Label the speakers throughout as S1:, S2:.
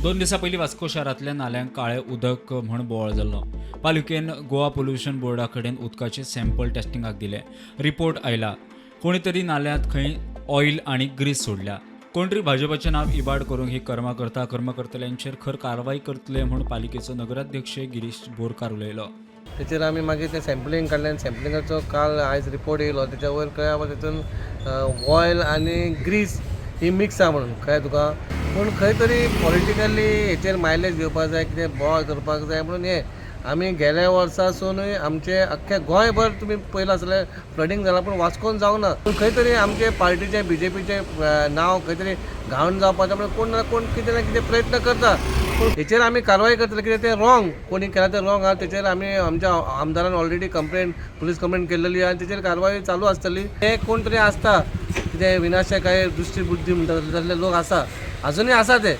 S1: 2 दिसां पयलीं वास्को शारांतल्या नाल्यांक काळें उदक म्हण बोवाळ जाल्लो. पालिकेन गोवा पोल्युशन बोर्डा कडेन उदकाचे सॅम्पल टेस्टिंगाक दिले. रिपोर्ट आयला, कोणी तरी नाल्यांत खंय ऑयल आनी ग्रीस सोडल्या. कोण तरी भाजपाचें नांव इबाड करूंक ही कर्मां करता. कर्म करतल्यांचेर खर कारवाय करतले म्हूण पालिकेचो नगराध्यक्ष गिरीश बोरकार उलयलो.
S2: तेचेर आमी मागीर तें सॅम्पलींग काडलें आनी सॅम्पलिंगाचो काल आयज रिपोर्ट येयलो. तेच्या वयर कळ्ळें बाबा तितून ऑयल आनी ग्रीस ही मिक्स आहा म्हणून. कळ्ळें तुका? पूण खंय तरी पॉलिटिकली हेचेर मायलेज घेवपाक जाय, कितें बोवाळ करपाक जाय म्हणून. हें आमी गेल्या वर्सासुनूय आमचे अख्ख्या गोंयभर तुमी पळयलां जाल्यार फ्लडींग जालां, पूण वास्कोन जावंक ना. पूण खंय तरी आमचे पार्टीचें, बीजेपीचें नांव खंय तरी घाण जावपाचें म्हणून कोण ना कोण कितें ना कितें प्रयत्न करता. पूण हेचेर आमी कारवाय करतले. कित्याक तें रॉंग, कोणी केलां तें रॉंग आहा. तेचेर आमी आमच्या आमदारान ऑलरेडी कंप्लेन, पुलीस कंप्लेन केल्लेली आहा आनी तेचेर कारवाय चालू आसतली. ते कोण तरी आसता कितें विनाशक काय दुश्टी बुद्धी म्हणटा तसले लोक आसा, अजुनूय आसा. ते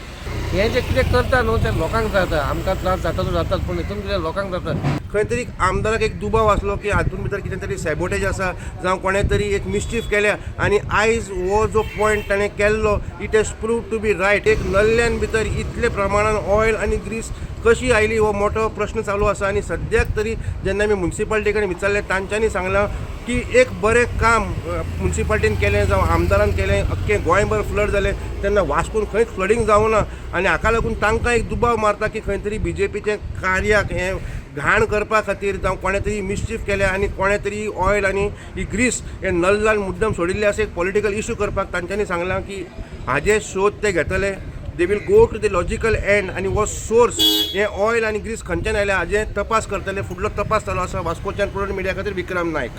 S2: हें जें कितें करता न्हू, तें लोकांक जाता. आमकां त्रास जाता तो जातात, पूण हितून कितें लोकांक जाता.
S3: खंय तरी आमदाराक एक दुबाव आसलो की हातूंत भितर कितें तरी सॅबोटेज आसा जावं कोणें तरी एक मिस्चीफ केल्या आनी आयज हो जो पॉयंट ताणें केल्लो, it has prove to be right. एक नल्ल्यान भितर इतले प्रमाणान ऑयल आनी ग्रीस कशी आयली हो मोठो प्रश्न चालू आसा. आनी सद्याक तरी जेन्ना आमी मुन्सिपालिटी कडेन विचारलें, तांच्यांनी सांगलां की एक बरें काम मुन्सिपालिटीन केलें जावं आमदारान केलें. अख्खें गोंयभर फ्लड जालें तेन्ना वास्कोन खंयच फ्लडींग जावं ना आनी हाका लागून तांकां एक दुबाव मारता की खंय तरी बीजेपीचें कार्याक हें घाण करपा खातीर जावं कोणें तरी मिस्चीफ केल्या आनी कोणें तरी ऑयल आनी ही ग्रीस हे नल्लान मुद्दम सोडिल्ले आसा एक पॉलिटिकल इशू करपाक. तांच्यांनी सांगलां की हाजे शोध ते घेतले, they will go to the logical end आनी हो सोर्स, हे ऑयल आनी ग्रीस खंयच्यान आयल्या हाजे तपास करतले. फुडलो तपास चालू आसा. वास्कोच्यान प्रुडंट मिडिया खातीर विक्रम नायक.